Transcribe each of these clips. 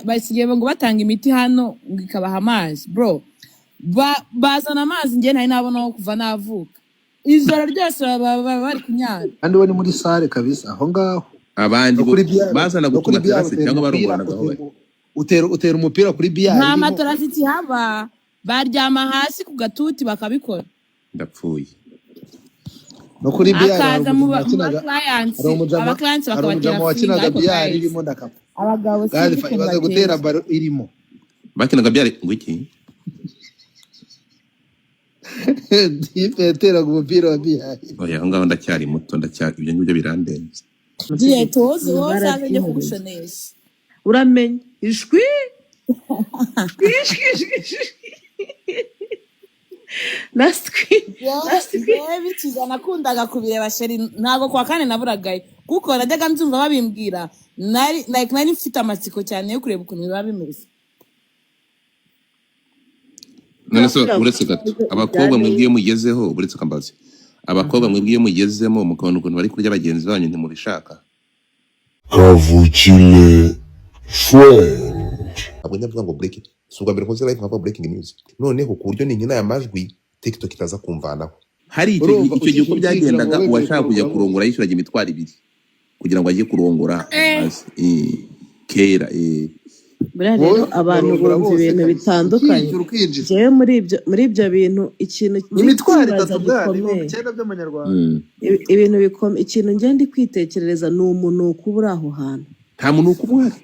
Basigaye ngo batanga imiti hano ngo ikabaha amazi, bro. Bazana amazi njye ntari nabona aho kuva navuka. Ijoro ryose baba bari kunyara. Kandi we ni muri salle kabisa aho ngaho. Abandi No bo kuri biyari, bazanaga no kuri biyari utumaterasi utera cyangwa umupira, barongoranaga aho bari. Utera umupira kuri biyari Nta irimo. matora zikihaba, baryama hasi ku gatuti bakabikora. Ndapfuye. No kuri biyari hari Akaza mu umujama ba wakinaga, clients, hari umujama, aba clients hari bakabatera umujama fringa. wakinaga Ariko biyari guys, irimo, ndakapfa. abagabo Kandi sinzi ukuntu ibaze gutera bateye. baro irimo. Bakinaga byari ngo iki? Tipe yateraga umupira wa biyari. Oya, aho ngaho ndacyari muto, ndacyari, ibyo ngibyo birandenze. Juliet, wowe Ubu wowe uzaze njye barabyihoreye. kugushonesha. Uramenye ishwi shwi shwi shwi shwi last queen. Last queen. Yewe, bikiza nakundaga kubireba, chéri. Ntabwo kwa kane naburagayo, kuko najyaga mbyumva babimbwira. Nari like nari mfite amatsiko cyane yo kureba ukuntu biba bimeze. None se Turakura uretse gato, abakobwa mwebwe iyo mugezeho, uretse kambazi, abakobwa mwebwe iyo mugezemo mukabona ukuntu bari kurya bagenzi banyu, ntimubishaka? Kavukire Friend. Ntabwo njya mvuga ngo breaking, si ubwa mbere nkoze live nkavuga breaking news. Noneho ku buryo ninkina aya majwi, TikTok itaza kumvanaho. Hari icyo gihe, Urumva icyo gihe uko ukinjira ngo byagendaga, wemerewe uwashaka kujya kurongora bose. Kurongora yishyuraga imitwaro 2 kugira ngo ajye kurongora hasi. Kera. Buriya Wowe rero abantu barongora bumva bose ibintu kabisa, bitandukanye. ukishyura ukinjira. Jewe muri ibyo bintu, ikintu ndi Imitwaro kwibaza 3 bwana, ibihumbi gikomeye, 9 by'amanyarwanda. Ibintu bikomeye, ikintu njye ndi kwitekerereza ni umunuko uba uri aho hantu. Nta muntu uhari.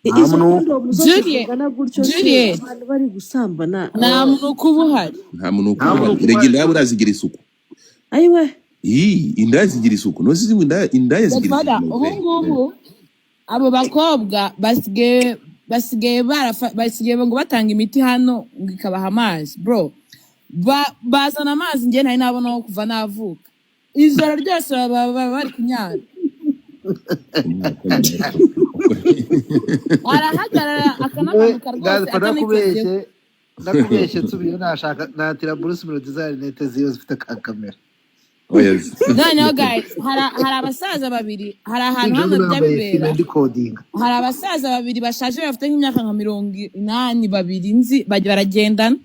Nta Izo munuko. kondomu zose Juliet, zingana gutyo se, Juliet, abantu bari gusambana? Nta munuko uba uhari. Nta muntu Nta uhari. munuko Erega uhari. Indaya buriya zigira isuku. Ayiwe. Ii, indaya zigira isuku, ntuzi ngo indaya zigira Godfather, isuku, ubu my friend. ngubu abo bakobwa basigaye ngo batanga imiti hano ngo ikabaha amazi, bro. Bazana amazi njye ntari nabona aho kuva navuka. Ijoro ryose baba bari kunyara. Arahagarara akanamanuka rwose. Godfather, Atanikozeho. Ndakubeshye, ndakubeshye, nsubiyeyo nashaka natira Bruce Melody za rinete ziyo zifite ka kamera. Oya. Noneho guys, hari abasaza babiri, hari ahantu Ninjemo hano bijya nambaye bibera. Fime ndi kodinga. Hari abasaza babiri bashaje bafite nk'imyaka nka 80, babiri nzi bajya baragendana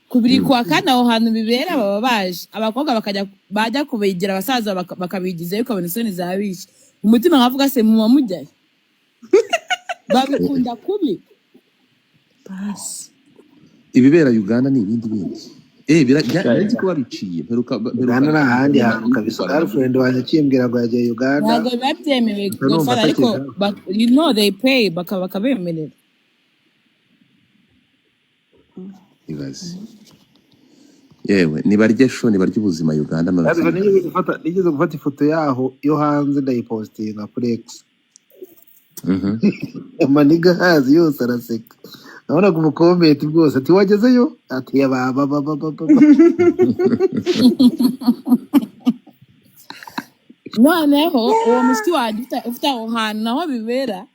kubiri kwa kane. Aho hantu bibera baba baje, abakobwa bakajya bajya kubegera, abasaza bakabigizayo, ukabona isoni zabishe umutima, nkavuga se muba mujyayo? Babikunda kubi. Basi. Ibibera Uganda ni ibindi bindi. Nari nzi ko babiciye, mperuka mperuka Uganda ni ahandi hantu kabisa. Girlfriend wanjye akimbwira ngo yagiye Uganda, Ntabwo biba byemewe. mpita numva Godfather, ariko atakiri. You know they pay, bakabemerera. Ibaze yewe, nibarye sho, nibarye ubuzima Uganda Ariko none. nigeze gufata ifoto yaho yo hanze, ndayipostinga kuri X. Amaniga hazi yose araseka, nabonaga umucomment rwose ati: "Wagezeyo?" Ati: "Ba ba ba ba ba ba ba." Noneho uwo mushiki wanjye ufite aho hantu naho bibera,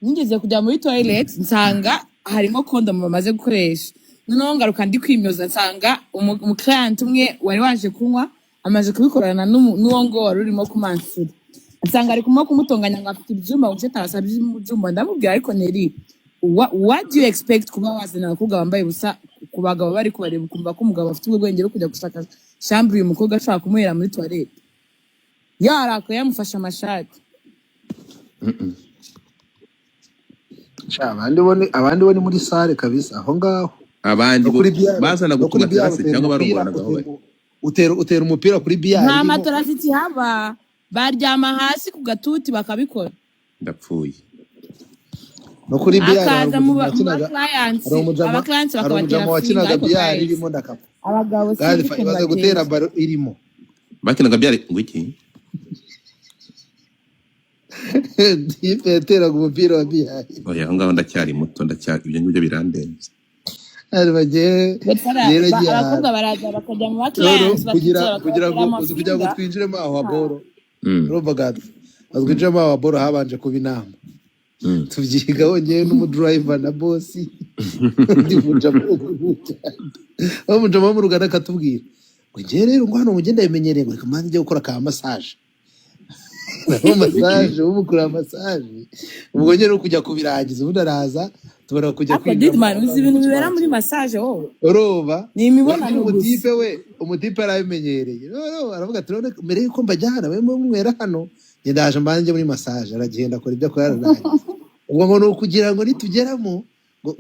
nigeze kujya muri toilet nsanga harimo kondomu bamaze gukoresha. Noneho ngaruka ndi kwimyoza, nsanga umukiriya umwe wari waje kunywa amaze kubikorana n'uwo ngo wari urimo kumansura, nsanga ari kumwe kumutonganya ngo afite ibyuma, ngo atarasabye ibyuma. Ndamubwira: "Ariko Neri, what do you expect kuba wazana abakobwa bambaye ubusa ku bagabo bari kubareba, ukumva ko umugabo afite ubwo bwenge bwo kujya gushaka chambre uyu mukobwa ashobora kumuhera muri toilette?" Yarakaye, yamufashe amashati. Sha, abandi bo ni muri salle kabisa aho ngaho. Abandi No bo kuri biyari, bazanaga no kuri biyari utumaterasi utera cyangwa umupira, barongoranaga aho bari. Utera umupira kuri biyari Nta irimo. matora zikihaba, baryama hasi ku gatuti bakabikora. Ndapfuye. No kuri biyari hari Akaza mu umujama ba wakinaga, clients, hari umujama, aba clients hari bakabatera umujama fringa. wakinaga Ariko biyari guys, irimo, ndakapfa. abagabo Kandi sinzi ukuntu ibaze gutera bateye. baro irimo. Bakinaga byari ngo iki? Tipe yateraga umupira wa biyari. Oya, aho ngaho ndacyari muto, ndacyari, ibyo ngibyo birandenze. Hari bagiye Godfather, rero agiye abakobwa ahantu baraza bakajya mu ba noneho clients kugira bakicara kugira bakabatera ngo uzi kugira ngo amafinga. twinjiremo aho haboro. Urumva gato, twinjiremo aho haboro habanje kuba inama. Tubyigaho njyewe n'umudriver na boss, undi mujama wo mu Rwanda, aho umujama wo mu Rwanda akatubwira ngo: "Njyewe rero ngo hano mugenda bimenyereye, ngo reka mbanze njye gukora ka massage." Naho massage, umukorera massage, ubwo nyine uri kujya kubirangiza, ubundi araza. Tubona kujya Ariko kwinjiramo Didman, uzi ibintu bibera muri twakira. massage wowe? Urumva? Ni imibonano gusa. Umutipe we, umutipe arabimenyereye. Noneho aravuga ati: "None mbere yuko mbajyana mwe munywera hano, njye ndaje mbanze muri massage." Aragenda akora ibyo akora, ararangiza. Ubwo ngo ni ukugira ngo nitugeramo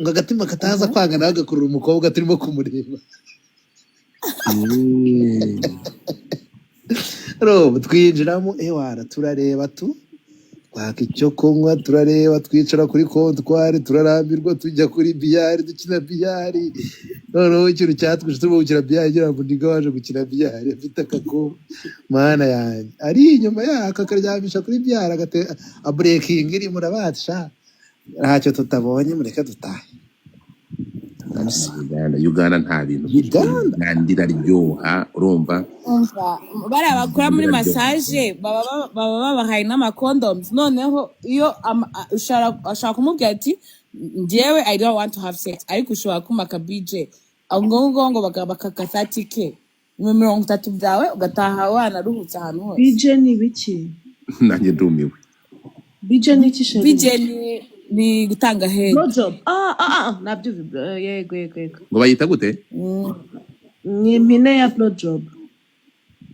ngo agatima kataza kwanga, nawe agakurura umukobwa turimo kumureba. Urumva, twinjiramo, ewana, turareba, tu twaka icyo kunywa, turareba, twicara kuri comptoir, turarambirwa, tujya kuri billard, dukina billard. Noneho ikintu cyatwishe, turimo gukina billard, ngira ngo nigga waje gukina billard afite akakuba, mana yanjye, ari inyuma yako akaryamisha kuri billard, agate aburekinga irimo. Urabatsha, ntacyo tutabonye, mureke dutahe. Uganda, Uganda nta bintu. Uganda. Uganda iraryoha, urumva? Umva, bariya bakora muri Iraryoha. massage baba babahaye n'amacondoms. Noneho iyo ashobora kumubwira ati: "Njyewe I don't want to have sex, ariko ushobora kumpa aka BJ." Aho ngaho ngo bakaka 30K, mu 30 byawe ugataha wanaruhutse ahantu hose. BJ ni ibiki? Nanjye ndumiwe. BJ ni iki, chérie? BJ ni gutanga head. Blowjob. Ah ah ah, nabyo yego. Ngo bayita gute? Ni impine ya blowjob.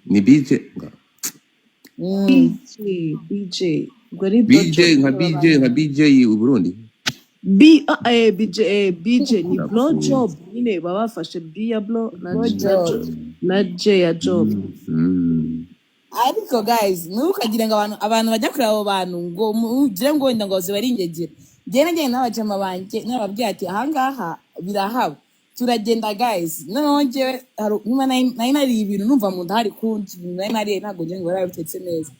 Ni BJ? BJ, BJ ubwo ni BJ. Blowjob. Nka BJ, nka BJ i Burundi. B, ah, BJ, BJ ni Ndapfuye. blowjob nyine, baba bafashe B ya blow na J na Blowjob. na J ya job. Ariko guys, ntukagire ngo abantu bajya kureba abo bantu ngo mugire ngo wenda ngo ziba ari ingegera. Njyewe nagiye n'abajama banjye, nababwiye ati: "Ahangaha birahaba." Turagenda guys. Noneho njyewe nyuma nari nariye ibintu, numva mu nda hari kundi. Ibintu nari nariye ntabwo ngira ngo bari babitetse neza.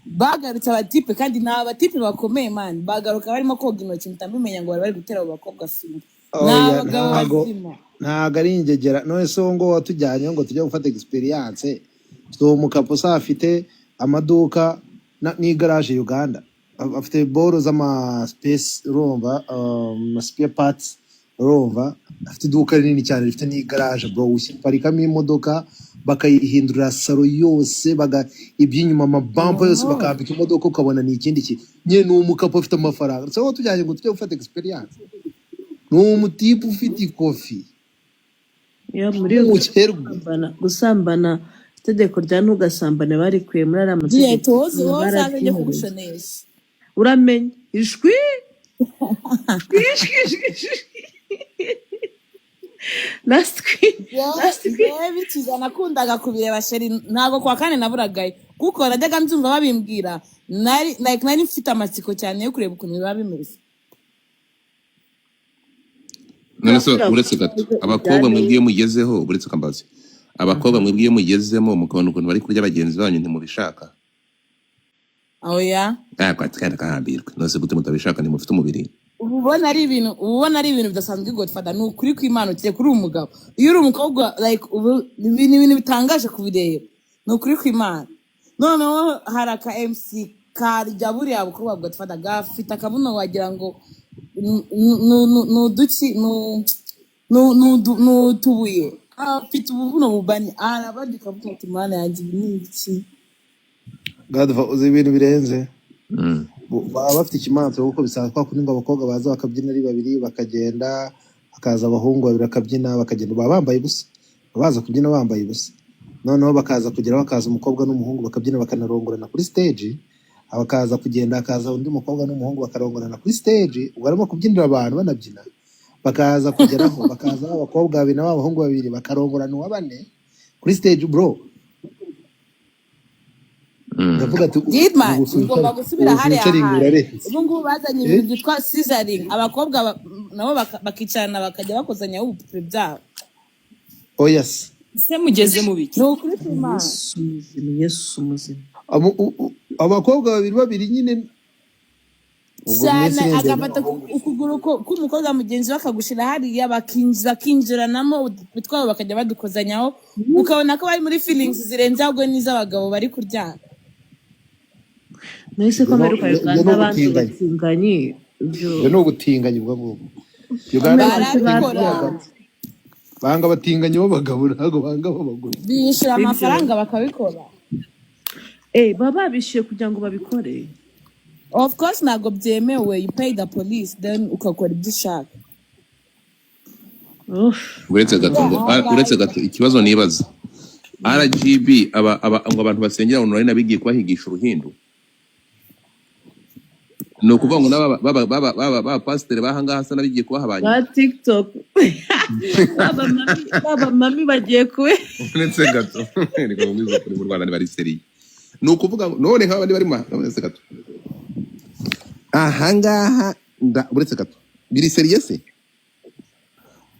Bagarutse abatipe, kandi ni abatipe bakomeye man, bagaruka barimo koga intoki, mpita mbimenya ngo bari bari gutera abo bakobwa fimbo. Ni Oya. abagabo Ntago bazima. Ntago ari ingegera. None se uwo ngo watujyanye ngo tujye gufata experience, uwo mukaposa afite amaduka n'igaraje Uganda, afite boro z'ama space, urumva, spare parts, urumva, afite iduka rinini cyane rifite n'igaraje, bro, uparikamo imodoka bakayihindurira salon yose, baga iby'inyuma, amabumper yose, bakambika imodoka ukabona ni ikindi kintu nyine. Ni umukapo ufite amafaranga. Se wowe tujyanye ngo tujye gufata experience, ni umutipe ufite ikofi Iyo muri Uganda w'umukerwe. Gusambana, itegeko rya ntugasambane barikuye muri ariya Gihe mategeko. tuzi wowe usanze njye Bararyihoreye. kugushonesha. Uramenye ishwi ishwi ishwi ishwi last queen. Last queen. Njyewe bikiza nakundaga kubireba, chérie. Ntabwo kwa kane naburagayo, kuko najyaga mbyumva babimbwira. Nari like nari mfite amatsiko cyane yo kureba ukuntu biba bimeze. None se, uretse gato, abakobwa mwebwe iyo mugezeho, uretse kambazi, abakobwa mwebwe iyo mugezemo mukabona ukuntu bari kurya bagenzi banyu, ntimubishaka? Oya. Ah, kandi kahambirwe. None se gute mutabishaka? Ntimufite umubiri? Uba ubona ari ibintu bidasanzwe, Godfather. Ni ukuri kw'Imana, ugiye kuri uyu mugabo. Iyo uri umukobwa, like ubu ni ibintu bitangaje kubireba, ni ukuri kw'Imana. Noneho hari aka MC karya buriya bukobwa, Godfather, gafite akabuno wagira ngo ni uduki, ni utubuye. Afite ububuno bubani, arabarya ukavuga ati: "Mana yanjye, ibi ni ibiki?" Godfather, uzi ibintu birenze? Mm. Baba bafite ikimanza, kuko bisanzwe kwa kundi ngo abakobwa baza bakabyina ari babiri, bakagenda, hakaza abahungu babiri bakabyina, bakagenda, baba bambaye ubusa, baba baza kubyina bambaye ubusa. Noneho bakaza kugera, bakaza umukobwa n'umuhungu bakabyina, bakanarongorana kuri stage, bakaza kugenda, hakaza undi mukobwa n'umuhungu bakarongorana kuri stage, ubwo barimo kubyinira abantu banabyina. Bakaza kugeraho, bakaza abakobwa babiri n'abahungu babiri bakarongorana, uwa bane kuri stage, bro. Ndavuga ati Didman, ubu ugomba gusubira ubu hariya featuring hantu. urarenze. Ubu ngubu bazanye Eh? ibintu byitwa scissoring. Abakobwa nabo bakicarana, bakajya bakozanyaho ubupupe byabo. Oya se. Se mugeze mu biki? Ni ukuri kw'Imana. Yesu muzima, Yesu muzima. Abakobwa babiri babiri nyine, ubwo mu minsi Cyane. iri imbere Agafata ukuguru k'umukobwa mugenzi we akagushyira hariya, bakinjiranamo udupupe twabo, bakajya badukozanyaho, ukabona ko bari muri feelings zirenze ahubwo n'iz'abagabo bari kuryana. Nahise ko ibyo mperuka ibyo Uganda ni abandi ubutinganyi. batinganyi ibyo. Ibyo ni ubutinganyi ubwo ngubwo. Uganda Mperuka se Barabikora. batinganyi. Banga abatinganyi b'abagabo, ntabwo banga ab'abagore. Bishyura Ibyo amafaranga bakabikora. Baba babishyuye kugira ngo babikore. Of course, ntabwo byemewe. You pay the police, then ukakora ibyo ushaka. Uff. Uretse gato ngo aho uretse ngaho gato, ikibazo nibaza, RGB aba ngo abantu basengera online abigiye kubahigisha uruhindu, ni ukuvuga ngo n'aba baba baba baba baba pasiteri bahangaha asa n'abigiye kubaha Ba abanyuma. TikTok, baba mami bagiye kube. Uretse gato, reka nkubwize ukuri, mu Rwanda ntibari sérieux. Ni ukuvuga ngo none nk'aba bari mu, uretse gato, ahangaha uretse gato, biri sérieux se?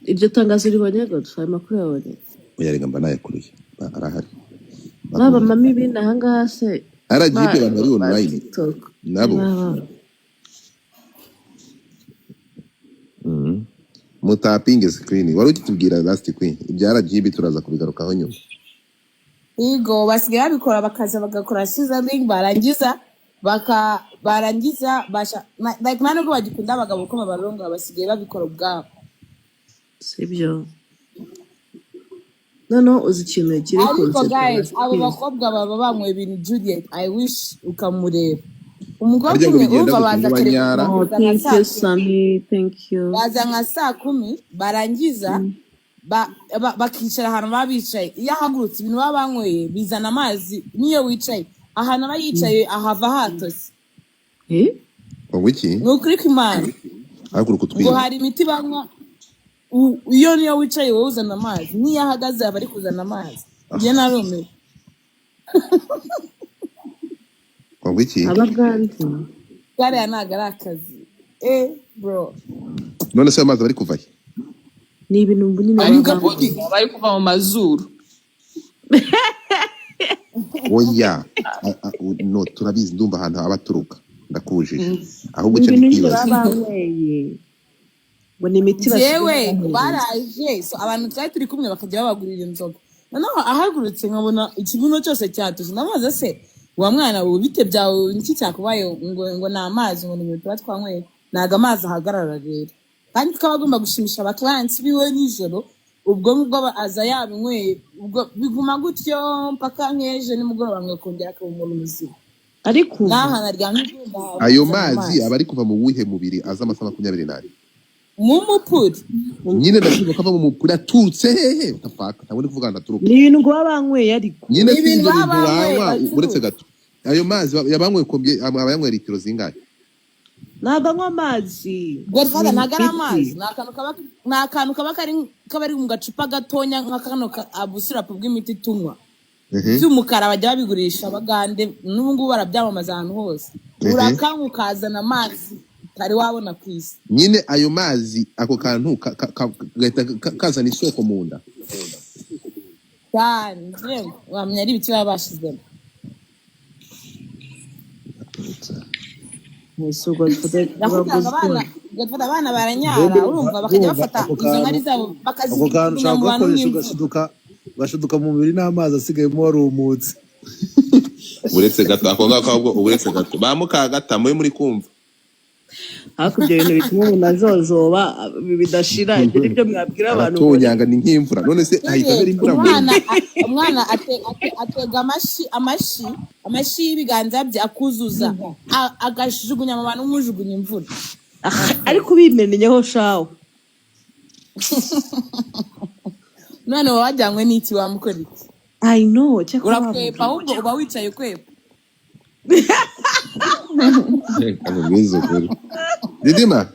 Iryo tangazo ribonye, Godfrey, amakuru yabonye? Oya, reka mba nayakuruye. Arahari. Baba mami bino ahangaha se? RGB, Ba abantu bari ba online TikTok nabo. Baba. Mutapinge screen. Wari ukitubwira last queen, ibya RGB turaza kubigarukaho nyuma. Yego, basigaye babikora, bakaza bagakora sizzling, barangiza barangiza basha like nta nubwo bagikunda abagabo ko babaronga, basigaye babikora ubwabo. Sibyo? Noneho uzi ikintu kiri Ariko kunsetsa? guys, abo Last bakobwa baba banyweye ibintu. Juliet, I wish ukamureba umukobwa Harya ngo umwe bigenda urumva gute baza ngo kare banyara? Oh, baza nka thank saa you, 10. Sammy, thank you. Baza nka saa 10, barangiza bakicara ahantu baba bicaye. Iyo ahagurutse, ibintu baba banyweye bizana amazi, n'iyo wicaye ahantu aba yicaye ahava hatose. Eh? Ngo iki? Ni ukuri kw'Imana. Haguruka Ngo utwime. hari imiti banywa, iyo niyo wicaye wowe uzana amazi, n'iyo ahagaze aba ari kuzana amazi. Njye narumiwe. Ngo iki? Abagande. Kariya ntabwo ari akazi, bro. None se ayo mazi bari kuva he? Ni ibintu nyine Ari baba kuva, banyweye. bari kuva mu mazuru. Oya, no turabizi, ndumva ahantu aba aturuka ndakubujije. Ahubwo Ni icyo ibintu ndi nyine kwibaza, baba banyweye, ngo ni imiti basigaye Jewe bahereza. Baraje, so abantu twari turi kumwe bakajya babagurira inzoga. Noneho ahagurutse nkabona ikibuno cyose cyatose. Ndamubaza: "Se wa mwana we, bite byawe? Niki cyakubaye?" Ngo ni amazi, ngo ni ibintu tuba twanyweye. Ntabwo amazi ahagarara rero, kandi tukaba agomba gushimisha abaclients biwe nijoro. Ubwo ngubwo aza yabinyweye, ubwo biguma gutyo mpaka nk'ejo nimugoroba, ngakongera akaba umuntu muzima. Ari kuva. N'ahantu aryamye ibyumba Ayo kuzana mazi amazi. aba ari kuva mu wuhe mubiri aza amasaha 24? Mu mupuri. Nyine ndabyumva ko ava mu mupuri, aturutse hehe? Utapfaka, ntabwo ndi kuvuga ahantu aturuka. Ni ibintu ngo baba banyweye ariko. Nyine Ni si ibintu ibyo baba bintu banyweye wanywa, uretse bacuruza. gato, ayo mazi yabanyweye kombye, aba yanyweye litiro zingahe? Ntabwo anywa amazi, ni Godfather, ntabwo ari imiti. amazi, ni akantu kaba ari mu gacupa gatonya nka kano busirapu bw'imiti tunywa by'umukara. Bajya babigurisha abagande, n'ubu ngubu barabyamamaza ahantu hose. Urakanywa ukazana amazi utari wabona ku isi. Nyine ayo mazi, ako kantu gahita kazana isoko mu nda. Cyane, njyewe wamenya ari ibiti baba bashizemo. Ese ubwo Ndakubwira ngo abana, Godfather, abana baranyara. Ubundi Urumva bakajya ndumva bafata ako izo nkari kantu zabo ako kantu bakazijugunya ushobora mu bantu kugakoresha nk'imvura. Ugashiduka mu mubiri n'amazi asigayemo warumutse. Uretse gato, ako ngako ahubwo, uretse gato, ba mukagata mube muri kumva. Ariko ibyo bintu bituma umuntu ajojoba bidashira, ibyo ni byo mwabwira abantu ngo Aratonyanga, ni nk'imvura. None se ahita abera Juliet, imvura mu umwana nda? Umwana atega amashi y'ibiganza bye, akuzuza, agajugunya mu bantu nk'ujugunya imvura. Ariko ubimenyeho shawe. None wowe wajyanywe n'iki? Wamukora iki? I know, cyakora Urakwepa. wamubwira. Ahubwo uba wicaye ukwepa. Reka nkubwize ukuri, Didima,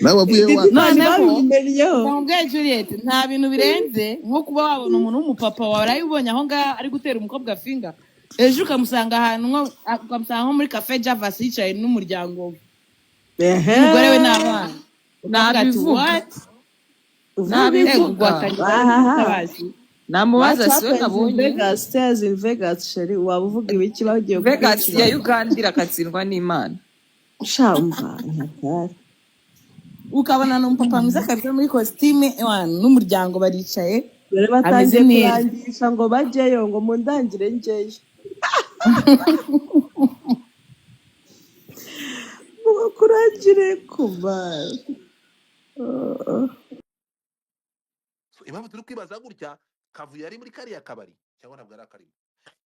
nawe wavuyeyo Didima watashye. Noneho ntibabimenyeho. ndamubwiye Juliet, nta bintu birenze nko kuba wabona umuntu w'umupapa waraye ubonye aho ngaho ari gutera umukobwa finger, ejo ukamusanga ahantu nko ukamusanga nko muri cafe Javas yicaye n'umuryango we, n'umugore we n'abana, ukavuga ati Nabivuga. "What?" Vuga. Ego. Nabivuga. Rwatangira Ahaha. utabazi. Namubaza What siwe happens in nabonye. Vegas stays in Vegas, chérie. Waba uvuga ibiki bagiye Vegas kukwicira? ya Uganda irakatsindwa n'Imana. Sha, umva ntakari. Ukabona ni umupapa mwiza kabisa muri kositime ewana, n'umuryango baricaye, Dore ameze batangiye neza. kurangisha ngo bajyeyo, ngo mundangire njyeyo, ngo kurangire kuva. So, impamvu turi kwibaza gutya, Kavuyo yari muri kariya kabari cyangwa ntabwo yari akarimo?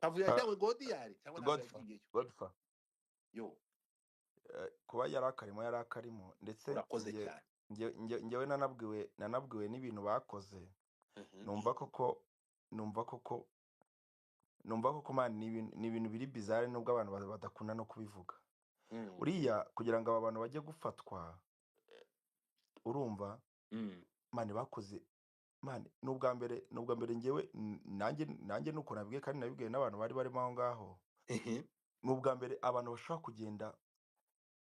Kavuyo yajyanywe godiyari cyangwa ntabwo Godfa, yagiyeyo? Godfa, Yo. Kuba yari akarimo, yari akarimo, ndetse Urakoze njye cyane. Njyewe nanabwiwe n'ibintu bakoze. Numva koko numva koko numva koko man, ni ibintu biri bizarre, nubwo abantu badakunda no kubivuga. Uriya kugira ngo aba bantu bajye gufatwa, urumva, man, bakoze, man, ni ubwa mbere njyewe nanjye nuko nabwiye, kandi nabibwiwe n'abantu bari barimo aho ngaho. Ni ubwa mbere abantu bashobora kugenda,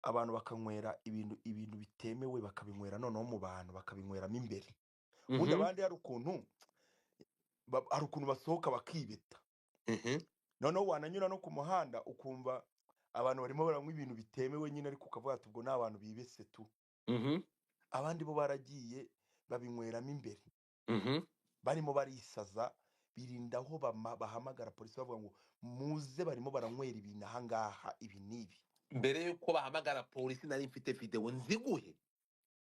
abantu bakanywera ibintu bitemewe, bakabinywera noneho mu bantu, bakabinyweramo imbere. Ubundi abandi hari ukuntu basohoka bakibeta, noneho wananyura no ku muhanda ukumva abantu barimo baranywa ibintu bitemewe nyine, ariko ukavuga ati ubwo ni abantu bibese tu. Abandi bo baragiye babinyweramo imbere, barimo barisaza, birinda aho bahamagara polisi bavuga ngo muze, barimo baranywera ibintu ahangaha, ibi n'ibi. Mbere yuko bahamagara polisi nari mfite videwo nziguhe.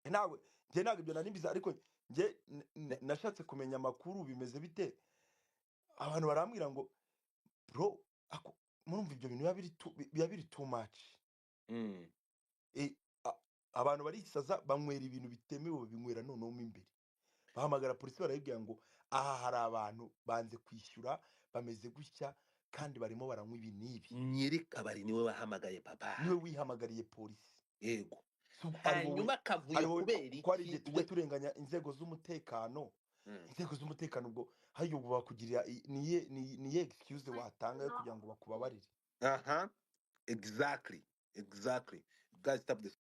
Ntabwo njye, ntabwo ibyo nari mbizi, ariko njye nashatse kumenya amakuru bimeze bite. Abantu barambwira ngo bro, murumva ibyo bintu biba biri too much. Abantu barisaza, banywera ibintu bitemewe, babinywera noneho mo imbere, bahamagara polisi barayibwira ngo aha hari abantu banze kwishyura, bameze gutya, kandi barimo baranywa ibi n'ibi. Nyiri kabari niwe wahamagaye papa. Niwe wihamagariye polisi. Yego. So, ari wowe Hanyuma ari akavuyo wowe kubera ko hari iki igihe tujya we turenganya inzego z'umutekano. Inzego z'umutekano ubwo hari ubwo bakugirira niye excuse watanga yo kugira ngo bakubabarire? Aha, exactly, guys, stop this.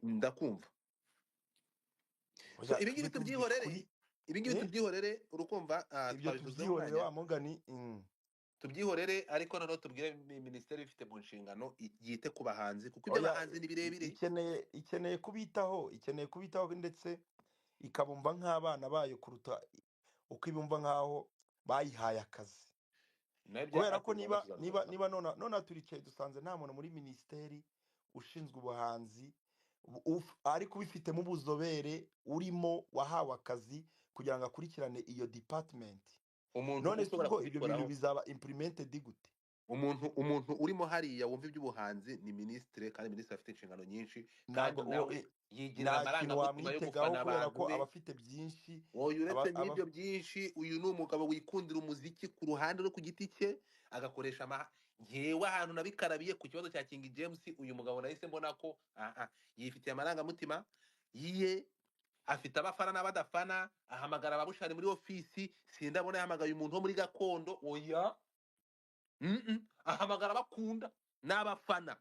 Ndakumva. So Oya, ibi ngibi tujye tuvugisha tubyihorere, ukuri. ibi ngibi Eh? tubyihorere, urukumva, Ibyo twabivuzeho tubyihorere umwanya. wa mugani. Tubyihorere, ariko noneho tubwire minisiteri ifite mu nshingano yite ku bahanzi, kuko Oya, iby'abahanzi ni birebire. Ikeneye kubitaho, ikeneye kubitaho, ndetse ikabumva nk'abana bayo kuruta uko ibumva nk'aho bayihaye akazi. Nayo bya Kubera Art ko Rwanda niba niba tuzabigarukaho. niba none turicaye dusanze nta muntu muri minisiteri ushinzwe ubuhanzi ariko ubifitemo ubuzobere, urimo wahawe akazi kugira ngo akurikirane iyo department. Umuntu None se ushobora ubwo ibyo bintu kubikoraho bizaba implemented gute? Umuntu urimo hariya wumva iby'ubuhanzi ni minisitiri, kandi minisitiri afite inshingano nyinshi, kandi Ntabwo uwo nawe yigirira nta kintu amarangamutima yo wamwitegaho gufana kubera abantu ko be. aba afite byinshi. Oya, uretse aba n'ibyo byinshi, uyu ni umugabo wikundira umuziki ku ruhande rwo ku giti cye, agakoresha ama ngewe ahantu nabikarabiye ku kibazo cya King James. Uyu mugabo nahise mbona ko yifitiye amarangamutima yiye, afite abafana n'abadafana, ahamagara ababushari muri ofisi. Sindabona yahamagaye umuntu wo muri gakondo, oya. Ahamagara abakunda n'abafana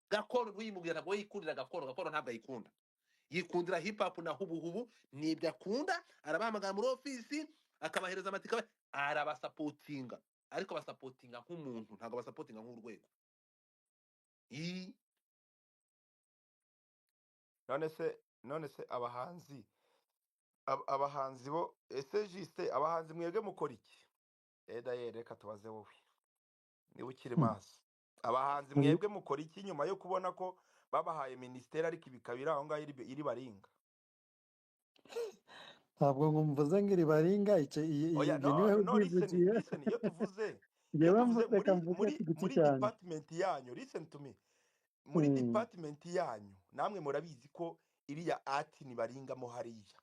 gakondo. Ntuyimubwira, ntabwo we yikundira gakondo, gakondo ntabwo ayikunda, yikundira hip hop na hubuhubu, nibyo akunda. Arabahamagara muri ofisi, akabahereza amatike, arabasapotinga, ariko abasapotinga nk'umuntu, ntabwo abasapotinga nk'urwego. None se abahanzi abahanzi bo ese jiste, abahanzi mwebwe mukora iki? Edaye, reka tubaze wowe niba ukiri maso. Abahanzi mwebwe mukora iki nyuma yo kubona ko babahaye minisiteri, ariko ibi ikaba iri aho ngaho iri baringa? Ntabwo ngo mvuze ngo iri baringa Oya, ibyo no niwe no, listen. ubyivugiye. Listen, iyo tuvuze iyo Njyewe tuvuze reka muri mvuge muri ku giti muri cyanjye. department yanyu, listen to me, muri department yanyu namwe murabizi ko iriya ati nibaringamo hariya.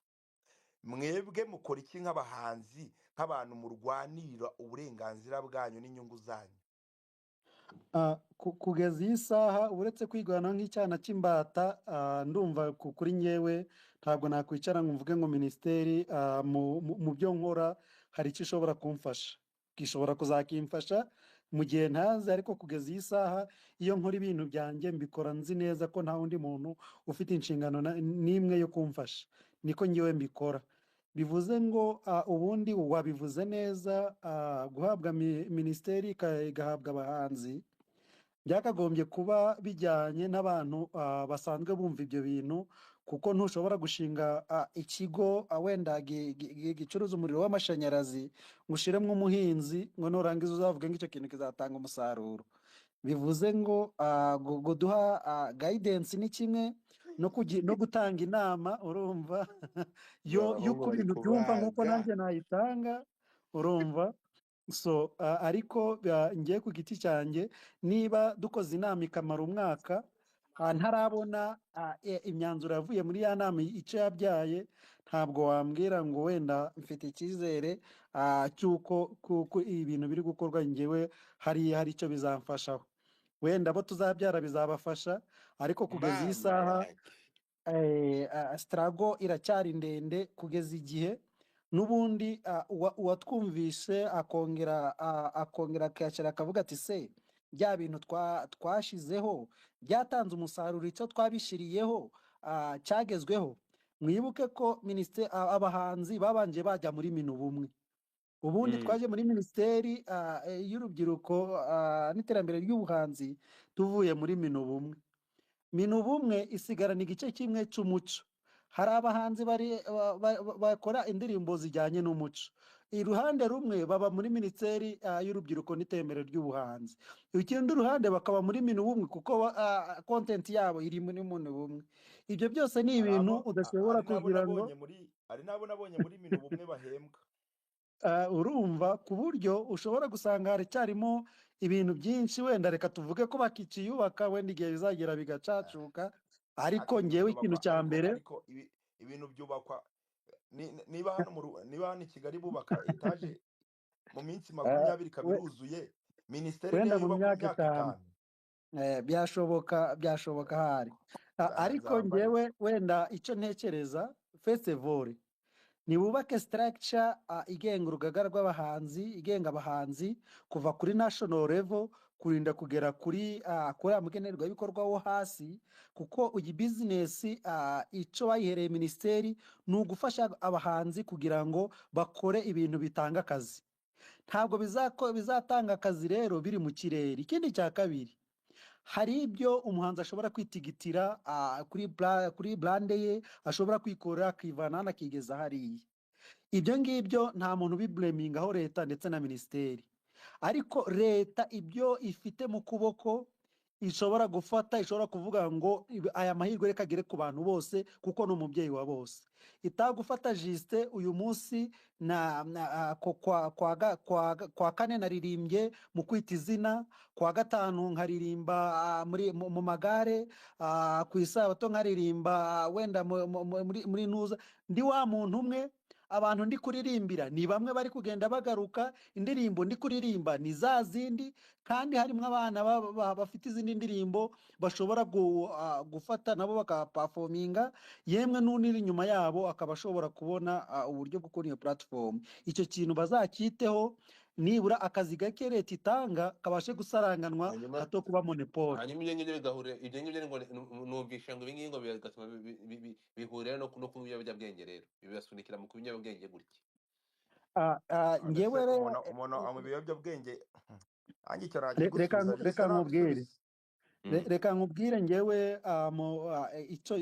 Mwebwe mukora iki nk'abahanzi, nk'abantu murwanirira uburenganzira bwanyu n'inyungu zanyu? Kugeza iyi saha, uretse kwigana nk'icyana cy'imbata, ndumva kuri nyewe ntabwo nakwicara ngo mvuge ngo minisiteri mu byo nkora hari icyo ishobora kumfasha. Gishobora kuzakimfasha mu gihe ntazi, ariko kugeza iyi saha iyo nkora ibintu byanjye mbikora nzi neza ko nta wundi muntu ufite inshingano n'imwe yo kumfasha, niko ngewe mbikora. Bivuze ngo ubundi wabivuze neza, guhabwa minisiteri igahabwa abahanzi byakagombye kuba bijyanye n'abantu basanzwe bumva ibyo bintu, kuko ntushobora gushinga ikigo wenda gicuruza umuriro w'amashanyarazi ngo ushiremo umuhinzi, ngo nurangiza uzavuge ngo icyo kintu kizatanga umusaruro. Bivuze ngo kuduha guidance ni kimwe no gutanga inama, urumva, yo Abahungu y'uko bari ibintu byumva nk'uko kubaga. nanjye nayitanga, urumva. So ariko ngiye ku giti cyanjye, niba dukoze inama ikamara umwaka, Ntarabona imyanzuro yavuye muri ya nama icyo yabyaye, ntabwo wambwira ngo wenda mfite icyizere cy'uko kuko ibintu biri gukorwa ngewe hari icyo bizamfashaho. Wenda abo tuzabyara bizabafasha, ariko kugeza iyi Mama saha yanjye. Struggle iracyari ndende kugeza igihe n'ubundi uwatwumvise akongera akicara akavuga ati se bya bintu twashizeho byatanze umusaruro, icyo twabishiriyeho cyagezweho. Mwibuke ko minisiteri abahanzi babanje bajya muri Minubumwe, ubundi twaje muri minisiteri y'urubyiruko n'iterambere ry'ubuhanzi tuvuye muri Minubumwe. Minubumwe isigarana igice kimwe cy'umuco. Hari abahanzi bakora indirimbo zijyanye n'umuco, iruhande rumwe baba muri minisiteri y'urubyiruko n'iterambere ry'ubuhanzi, ikindi ruhande bakaba muri Minubumwe kuko content yabo iri muri Minubumwe. Ibyo byose ni Hari ibintu abo udashobora hari n'abo kugira ngo nabonye muri hari n'abo nabonye muri Minubumwe bahembwa. Urumva ku buryo ushobora gusanga haracyarimo ibintu byinshi, wenda reka tuvuge ko bakiciyubaka, wenda igihe bizagera bigacacuka, ariko Ariko ibintu ngewe ikintu byubakwa cya ariko mbere ariko ibintu byubakwa niba hano niba hano i Kigali bubaka etaje mu minsi 20 ikaba iruzuye, minisiteri wenda niyo mu yubakwa mu myaka myaka 5 itanu. Byashoboka ahari. Ariko Nzaba mbarira. ngewe wenda icyo ntekereza, festival nibubake structure igenga urugaga rw'abahanzi, igenga abahanzi kuva kuri national level kurinda kugera kuri ya mugenerwabikorwa wo hasi, kuko iyi business icyo bayihereye minisiteri ni ugufasha abahanzi kugira ngo bakore ibintu bitanga akazi. Ntabwo bizatanga akazi rero biri mu kirere. Ikindi cya kabiri, hari ibyo umuhanzi ashobora kwitigitira kuri brand ye, ashobora kwikora akivana hano akigeza hariya. Ibyo ngibyo nta muntu ubiblemingaho leta ndetse na minisiteri, ariko leta ibyo ifite mu kuboko ishobora gufata, ishobora kuvuga ngo aya mahirwe reka agere ku bantu bose kuko ni umubyeyi wa bose. Itagufata jisite uyu munsi kwa kane naririmbye mu kwita izina, kwa gatanu nkaririmba mu magare, ku isabato nkaririmba wenda muri ntuza, ndi wa muntu umwe. Abantu ndi kuririmbira ni bamwe bari kugenda bagaruka, indirimbo ndi kuririmba ni za zindi, kandi harimo abana bafite izindi ndirimbo bashobora gufata nabo bakapafominga, yemwe n'uniri inyuma yabo akaba ashobora kubona uburyo bwo kubona iyo platform. Icyo kintu bazacyiteho, nibura akazi gake leta itanga kabashe gusaranganwa hato kuba monopole. Hanyuma ibyo ngibyo bigahurira, ibyo ngibyo ngo numvisha ngo ibi ngibi ngo bigatuma bihurira no kunywa ibiyobyabwenge, rero bibasunikira mu kunywa ibiyobyabwenge gutya. Ngewe rero umuntu anywa ibiyobyabwenge nanjye icyo nagigusubiza, reka nkubwire. Reka nkubwire ngewe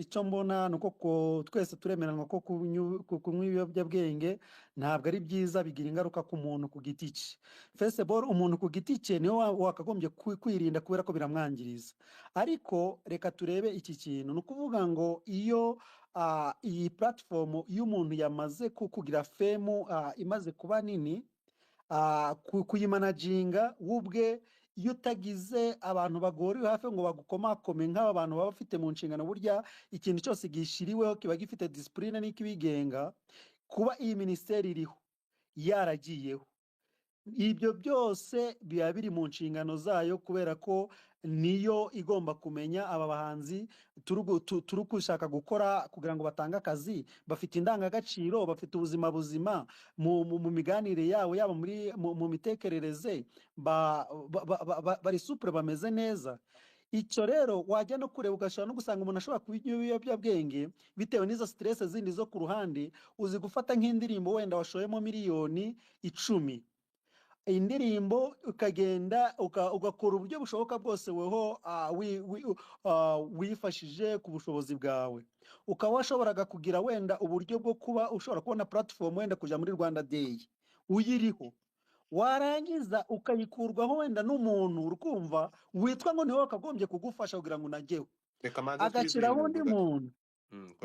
icyo mbona ni uko twese turemeranwa ko kunywa ibiyobyabwenge ntabwo ari byiza, bigira ingaruka ku muntu ku giti cye. Fesibol umuntu ku giti cye niwe wakagombye kwirinda kubera ko biramwangiriza. Ariko reka turebe iki kintu, ni ukuvuga ngo iyo iyi platform iyo umuntu yamaze kugira femu imaze kuba nini, kuyimanaginga ubwe, iyo utagize abantu bagoriwe hafi ngo bagukomakome nk'aba bantu baba bafite mu nshingano, burya ikintu cyose gishiriweho kiba gifite disipurine n'ikibigenga. Kuba iyi minisiteri iriho yaragiyeho, ibyo byose biba biri mu nshingano zayo, kubera ko niyo igomba kumenya aba bahanzi turi gushaka gukora kugira ngo batange akazi, bafite indangagaciro, bafite ubuzima buzima mu miganire yabo, yaba mu mitekerereze, bari supure, bameze neza. Icyo rero wajya no kureba ugashobora no gusanga umuntu ashobora kunywa ibiyobyabwenge bitewe n'izo stress zindi zo ku ruhande. Uzi gufata nk'indirimbo wenda washoyemo 10 miliyoni, indirimbo ukagenda ugakora uburyo bushoboka bwose weho wifashije ku bushobozi bwawe, ukaba washoboraga kugira wenda uburyo bwo kuba ushobora kubona platform wenda kujya muri Rwanda Day uyiriho, warangiza ukayikurwaho wenda n'umuntu urukumva witwa ngo niwe wakagombye kugufasha kugira ngo unajyeho, Reka manze nsubize agashyiraho uyu undi muntu gato. muntu.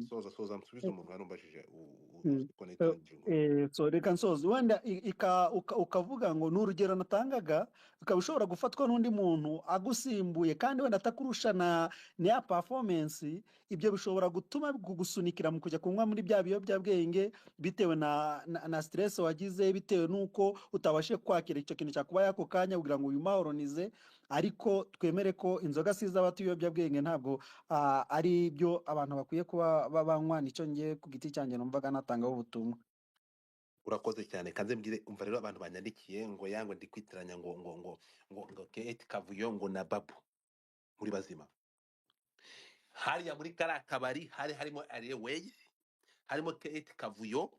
Komeza soza nsubize umuntu warumbajije Connect ingingo. So reka nsoze wenda ukavuga ngo ni urugero natangaga, ukaba ushobora gufatwa n'undi muntu agusimbuye kandi wenda atakurusha na ya performance. Ibyo bishobora gutuma kugusunikira mu kujya kunywa muri bya biyobyabwenge bitewe na stress wagize, bitewe n'uko utabashije kwakira icyo kintu cyakubaye ako kanya kugira ngo wimahoronize. Ariko twemere ko inzoga si iz'abato, ibiyobyabwenge ntabwo ari byo abantu bakwiye kuba banywa. Nicyo ngiye ku giti cyanjye numvaga natangaho ubutumwa. Urakoze cyane. Kanze mbwire, umva rero, abantu banyandikiye ngo yangwe ndi kwitiranya ngo Kate Kavuyo ngo na Babu muri bazima. Hariya muri kariya kabari hari harimo Ariel Ways, harimo Kate Kavuyo.